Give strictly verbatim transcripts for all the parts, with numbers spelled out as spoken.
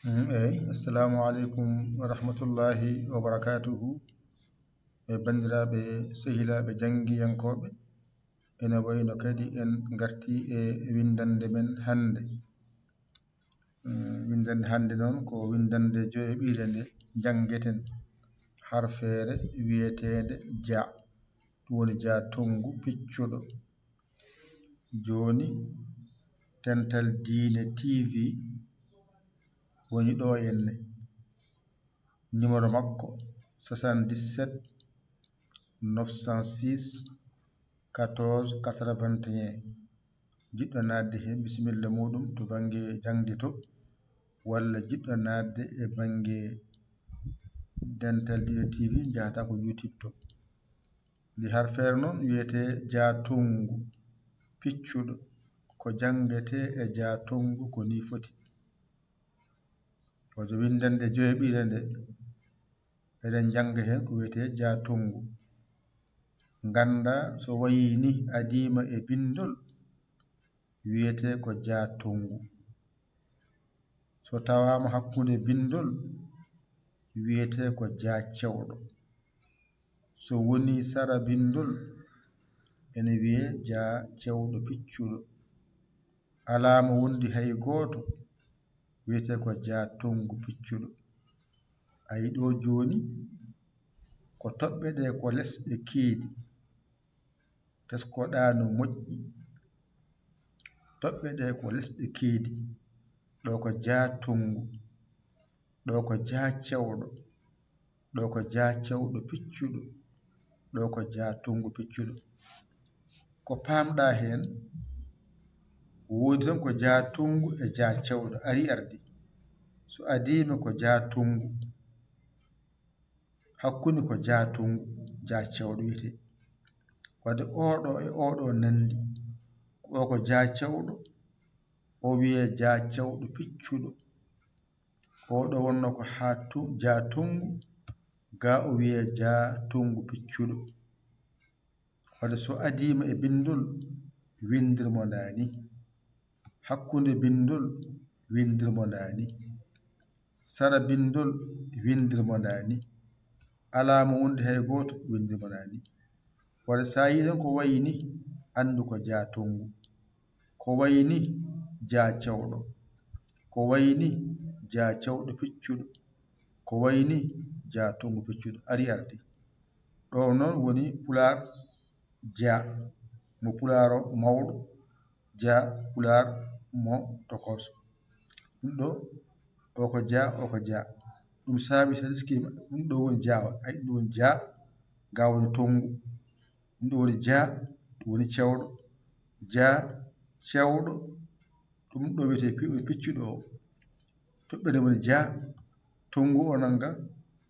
Mm, eyi, assalamu aleykum wa rahmatullahi wa barakatuhu. E banndiraaɓe, sehilaaɓe janngiyankooɓe, ene wayno kadi en ngartii e winndannde men hannde. Mm, winndannde hannde noon ko winndannde joyaɓiire nde njanngeten. Harfeere wiyeteende ja, ɗum woni ja tonngu piccuɗo. Jooni, Dental Diine T V woni ɗo henne. Numéro makko, soixante-dix-sept neuf cent six quatorze quatre-vingt-un. Jiɗɗo naatde heen, bisimilla muɗum to bannge jaŋde to, walla jiɗɗo naatde e bannge Dental Diine T V, njahata ko YouTube to. Ndi harfeere noon wiyetee ja tonngu piccuɗo, ko janngetee e ja tonngu ko nii foti. Wato winndannde joyaɓiire nde, eɗen njannga heen ko wiyetee ja tonngu. Nganndaa so wayii nii adiima e binndol, wiyetee ko ja tonngu. So tawaama hakkunde binndol, wiyetee ko ja cewɗo. So wonii sara binndol, ene wiyee ja cewɗo piccuɗo. Alaa mo wondi hay gooto, wiyetee ko ja tonngu piccuɗo. Ayi ɗo jooni, ko toɓɓe ɗe ko lesɗe keedi. Teskoɗaa no moƴƴi. Toɓɓe ɗe ko lesɗe keedi. Ɗo ko ja tonngu. Ɗo ko ja cewɗo. Ɗo ko ja cewɗo piccuɗo. Ɗo ko ja tonngu piccuɗo. Ko paamɗaa heen, woodi tan ko ja tonngu e ja cewɗo, arii ardi. So adiima ko ja tonngu, hakkunde ko ja tonngu, ja cewɗo wiyetee. Waɗde oo ɗo e oo ɗo nanndi. Ko o ko ja cewɗo, o wiyee ja cewɗo piccuɗo. Oo ɗo wonnoo ko haa to-, ja tonngu, gaa o wiyee ja tonngu piccuɗo. Waɗde so adiima e binndol, winndir mo ndaa nii. Hakkunde binndol, winndir mo ndaa nii. Sara binndol, winndir mo ndaa nii. Alaa mo wondi hay gooto, winndir mo ndaa nii. Waɗde so a yii tan ko wayi nii, anndu ko ja tonngu. Ko wayi nii, ja cewɗo. Ko wayi nii, ja cewɗo piccuɗo. Ko wayi nii, ja tonngu piccuɗo. Arii ardi. Ɗo noon woni pulaar ja, mo pulaar o mawɗo, ja pulaar mo tokooso. Ɗum ɗo, o ko ja, o ko ja. Ɗum saabi so a riskiima, ɗum ɗo woni ja o. Ayi, ɗum woni ja, ga woni tonngu. Ɗum ɗo woni ja, ɗum woni cewɗo. Ja, cewɗo, ɗum ɗo wiyetee pi-, piccuɗo o. Toɓɓere woni ja, tonngu o nannga,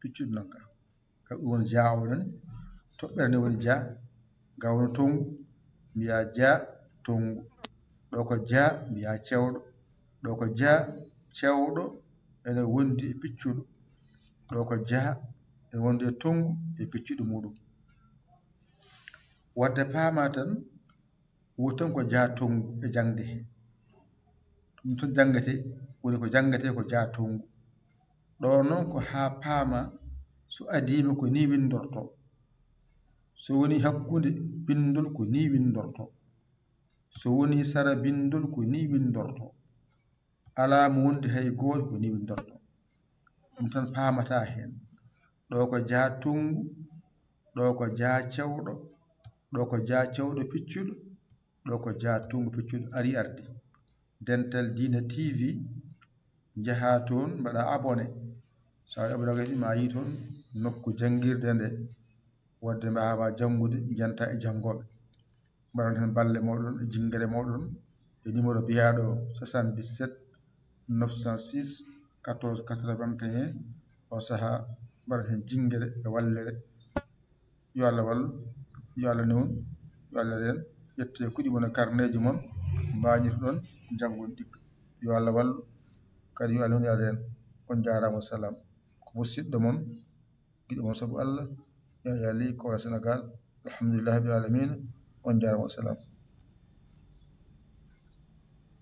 piccuɗo nannga. Ka ɗum woni ja o nani. Toɓɓere nde woni ja, ga woni tonngu, mbiyaa ja, tonngu. Ɗo ko ja, mbiyaa cewɗo. Ɗo ko ja, cewɗo, ene wondi e piccuɗo. Ɗo ko ja, ene wondi e tonngu e piccuɗo muɗum. Waɗde paamaa tan, woni tan ko ja tonngu e jaŋde he. Ɗum tan janngetee, woni ko janngetee ko ja tonngu. Ɗo noon ko haa paamaa so adiima ko nii winndortoo. So wonii hakkunde binndol ko nii winndortoo. So wonii sara binndol ko nii winndortoo. Alaa mo wondi hay gooto ko nii winndortoo. Ɗum tan paamataa heen. Ɗo ko ja tonngu, ɗo ko ja cewɗo, ɗo ko ja cewɗo piccuɗo, ɗo ko ja tonngu piccuɗo arii ardi. Dental Diine T V, njahaa toon, mbaɗaa abonné. So a abonné kadi, ma yii toon nokku janngirde nde, waɗde mbaawaa janngude, njantaa e janngooɓe. Mbaɗon heen balle mooɗon e jinngere mooɗon e numéro biyaaɗo o, soixante-dix-sept neuf cent six quatorze quatre-vingt-un. On sahaa, mbaɗon heen jinngere e wallere. Yo Allah wallu, yo Allah newnu, yo Allah reen. Ƴettee kuɗi mon e karneeji mon, mbaañirɗon, njanngon ɗikka. Yo Allah wallu, kadi yo Allah newnu, yo Allah reen. On njaaraama, salaam. Ko musiɗɗo mon, giɗo mon sabu Allah, Yaya Ly, Koola Senegaal. Alhamdulillahi rabbil aalamiina. On njaaraama, salaam.